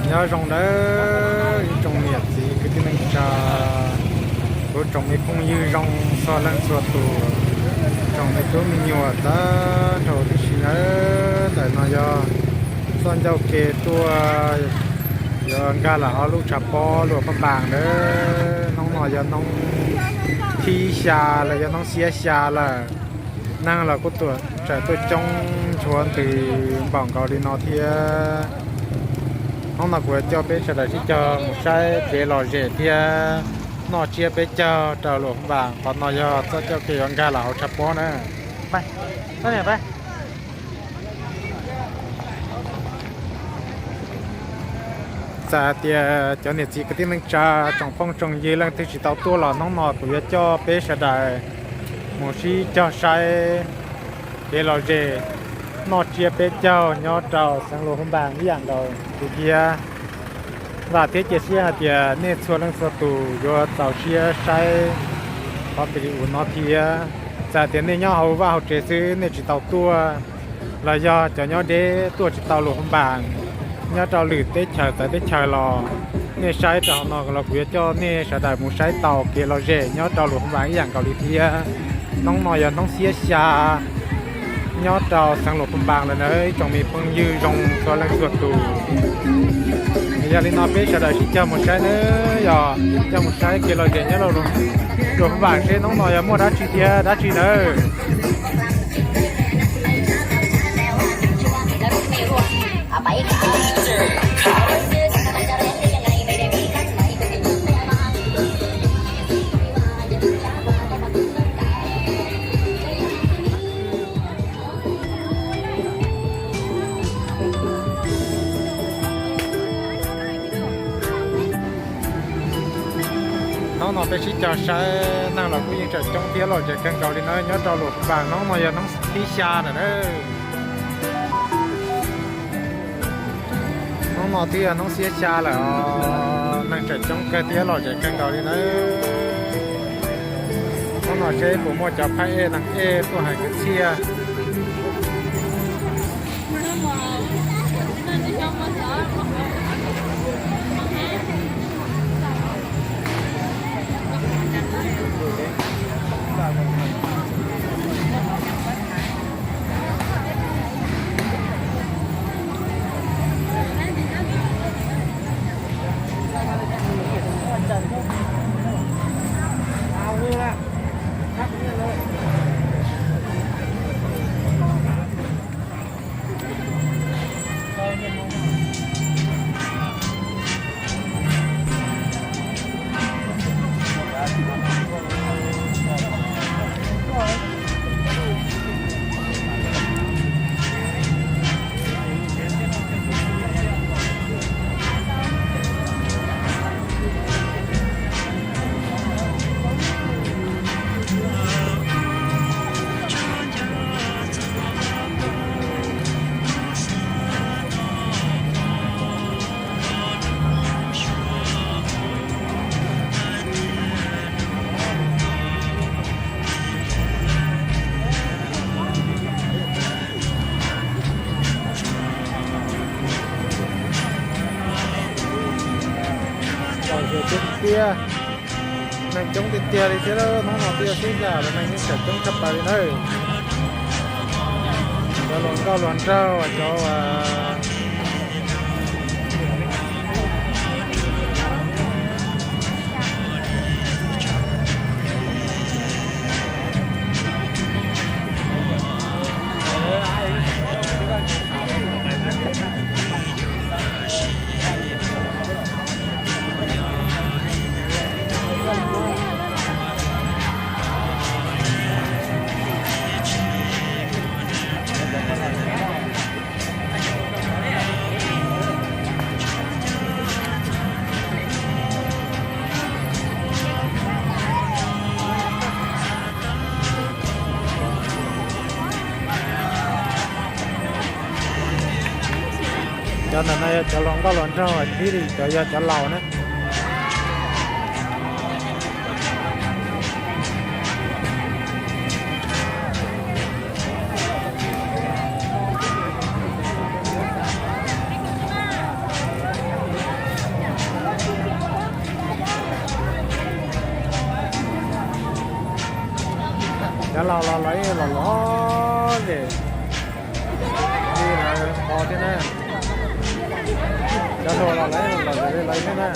Nyob zoo nawb ib tsoom niam txiv kwv tij neej tsa, kuv tsoom me phooj ywg zoo txhua leej txhua tus, tsoom me tub me nyuam tag nrho huv tib si nawb. Ntawm no yog txoj ncauj ke tuaj yuav nkag lawm hauv lub tshav pob Luam Phaj Npas nawb. Hnub no yog hnub thib xya los yog hnub xiab xya lawm. Neeg los kuj tuaj, tseem tuaj coob nchuav ntws npaum nkaus li no thiab. Hnub no kuv yuav coj peb sawv daws sib cog mus saib kev lom zem thiab noj tsiab peb caug rau Luam Phaj Npas. Qhov no yog txoj ncauj ke yuav nkag lawm hauv tshav pob na. Txawm hais tias cov niam txiv kwv tij neej tsa, tsoom phooj tsoom ywg leej twg tsis tau tuaj los hnub no kuv yuav coj peb sawv daws mus sib cog saib kev lom zem noj tsiab peb caug nyob rau xeev Luam Phaj Npas ib yam nkaus li thiab. Vam thiab cia siab hais tias nej txhua leej txhua tus yuav txaus siab saib qhov pim li uas no thiab. Txawm tias nej nyob hauv vaj hauv tsev xwb nej tsis tau tuaj, los yog cov nyob deb tuaj tsis tau Luam Phaj Npas, nyob rau lwm teb chaws txawv teb chaws los nej saib rau hauv no los kuv yuav coj nej sawv daws mus saib tau kev lom zem nyob rau Luam Phaj Npas ib yam nkaus li thiab. Hnub no yog hnub xiab xya nyob rau xeev Luam Phaj Npas lawm na ib tsoom me phooj ywg zoo txhua leej txhua tus. Yog li no peb sawv daws sib cog mus saib nawb, yog coj mus saib kev lom zem nyob rau Luam Phaj Npas seb hnub no yog muaj dab tsi thiab dab tsi nawb. Hnub no peb sib cog saib neeg los kuj yeej tseem coob thiab lom zem kawg nkaus li na nyob rau Luam Phaj Npas. Hnub no yog hnub thib xya lawm na. Hnub no twb yog hnub xiab xya lawm os, neeg tseem coob kawg thiab lom zem kawg nkaus li na. Hnub no seb puas muaj cov phab ej neeg ej tuaj hais kwv txhiaj. Tiag, neeg coob tiag tiag li thiab, hnub no twb yog xiab xya los neeg yeej tseem coob tshaj plaws li nawb. Cov hluas nkauj hluas nraug, cov Cov ntawm no yog cov hluas nkauj hluas nraug, tib li cov yog cov laus na. Los los lawv los los zem li lawv qhov thiab na. Cov hluas los lawv los zem li lawv thiab na.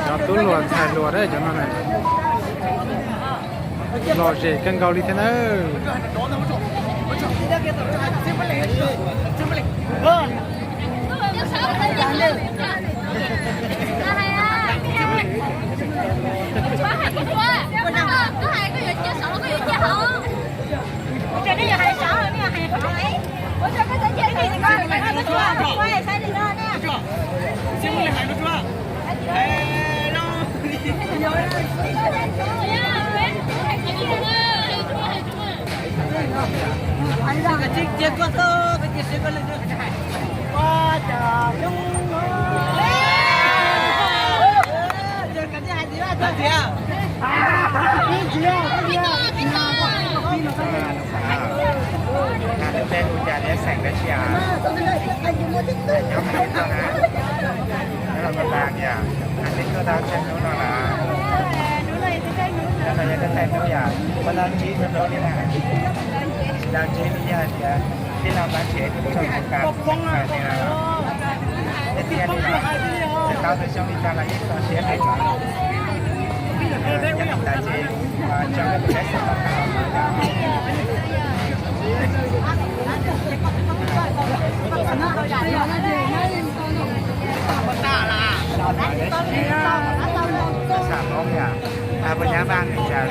Cov tub hluas ntxhais hluas cov no na. Lom zem kawg nkaus li thiab nawb. Nyob hais ib tug na, nyob los koj tag yom, hais tib tug tau tsawg hnub no lawm? Nyob no yog thib peb hnub yom, puas tau ntsib tus hluas li na? Tsis tau ntsib li, yog hais tias tij laug Paj Tshev tus txog tus kam hais tias, tij laug tau tus xyoo li cas los yeej txaus siab hais no. Cov niam tais tsev, tso tus peb xeem tau tham los yom. Xàm Hmoob yom? Puas nyav vaj li cas?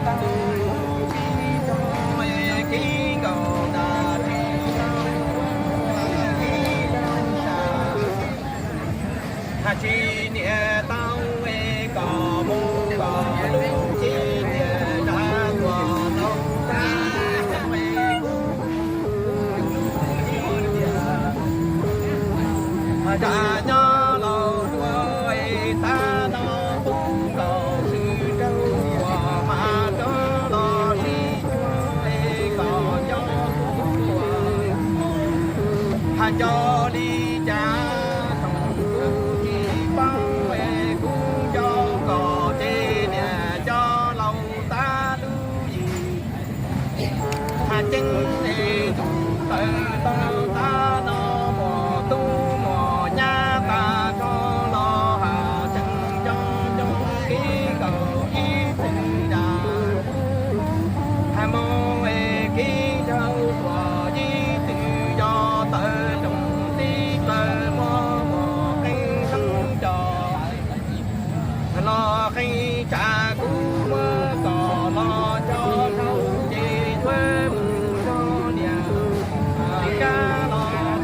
Has tsis niam tau es kom mus kom lub txij tias zaj tuam laus tau es kuv has zaj nyob laus dua es tag no pub kom sib raug uas mas rov los sib cuag es kom nco kuv has nco li cas thaum kuv tsis paub es kuv nco kom ces niam nco laus tag lub yim. Has ceeb es tus tawv tau tag no muam tub muam nyab tas tso los has tseem nco nco kev nkaus ib txwm das. Has mus es kev ncaug uas ib txwm yog tawv roos txij plaws muaj muam qee soob cos los qee tsam kuv muab kom los nco dhau ces yuav mus nrog niam kab los mus nrog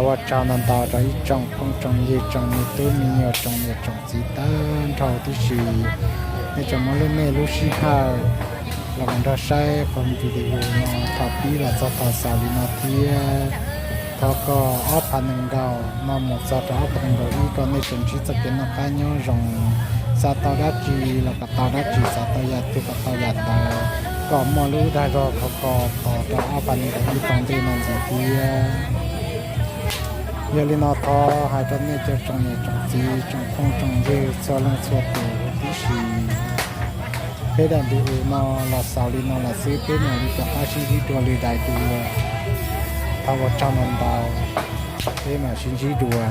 Ua tsaug ntau ntau rau ib tsoom phooj tsoom ywg, tsoom me tub me nyuam, tsoom niam tsoom txiv tag nrho tib si. Nej tseem muab lub nej lub sij hawm los mus nrog saib qhov video no thaum pib los txog thaum xaus li no thiab. Thov kom ob phav nees nkaum no mus txog rau ob phav nees nkaum ib kom nej tseem ntsib txoj kev noj qab nyob zoo, xav tau dab tsi los kom tau dab tsi, xav tau yam twg kom tau yam ntawd, kom muaj lub dag zog khov kho tos rau ob phav nees nkaum ib tau ntej no ntxiv thiab. Yog li no thov hais rau nej cov tsoom niam tsoom txiv, tsoom phooj tsoom ywg txhua leej txhua tus huv tib si, peb daim video no los xaus li no lawm xwb, peb mam li rov qab sib ntsib dua li daim video. Thov ua tsaug ntau ntau, peb mam sib ntsib dua.